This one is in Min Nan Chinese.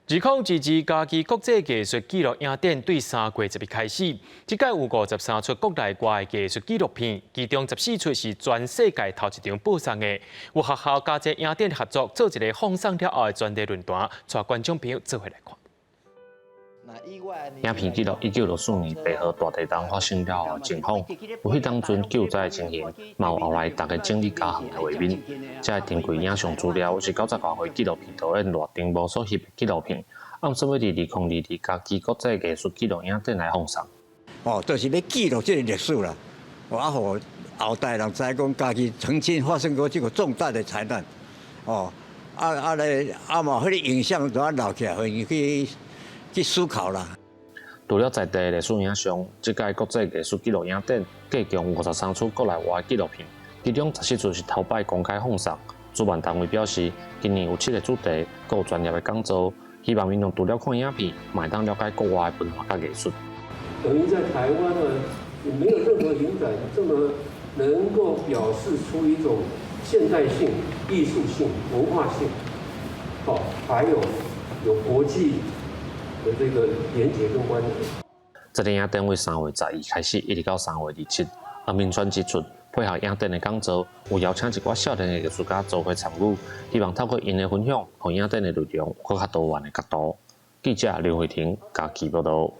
2022嘉義國際藝術紀錄影展對3月10日開始，這屆有53齣國內外藝術紀錄片，其中14齣是全世界頭一場播送的。有學校佮這影展合作，做一個放送了後的專題論壇，帶觀眾朋友做伙來看。影片記錄1964年白河大地震發生了後的情況，有彼當陣救災的情形，嘛有後來逐家整理家園的畫面。這个珍貴影像資料是90外歲紀錄片導演賴丁無所翕的紀錄片，按說欲佇2022嘉義國際藝術紀錄影展來放送。哦，就是欲記錄這個歷史啦，啊，予後代人知講嘉義曾經發生過這個重大的災難。哦，啊啊咧，啊嘛，彼個影像都留起來，予𪜶去思考啦。除了在地的歷史影像，這屆國際藝術紀錄影展計共53齣國內外紀錄片，其中14齣是頭擺公開放送。主辦單位表示，今年有七個主題，閣有專業的講座，希望民眾除了看影片，嘛會當了解國外的文化佮藝術。等於在台灣呢，沒有任何影展這麼能夠表示出一種現代性、藝術性、文化性，哦，還有國際的這個連結跟關聯。這個影展為3月11開始，一直到3月27。阿明川指出，配合影展的講座，有邀請一寡少年的藝術家做伙參與，希望透過𪜶的分享，予影展的內容閣較多元的角度。記者劉慧婷嘉義報道。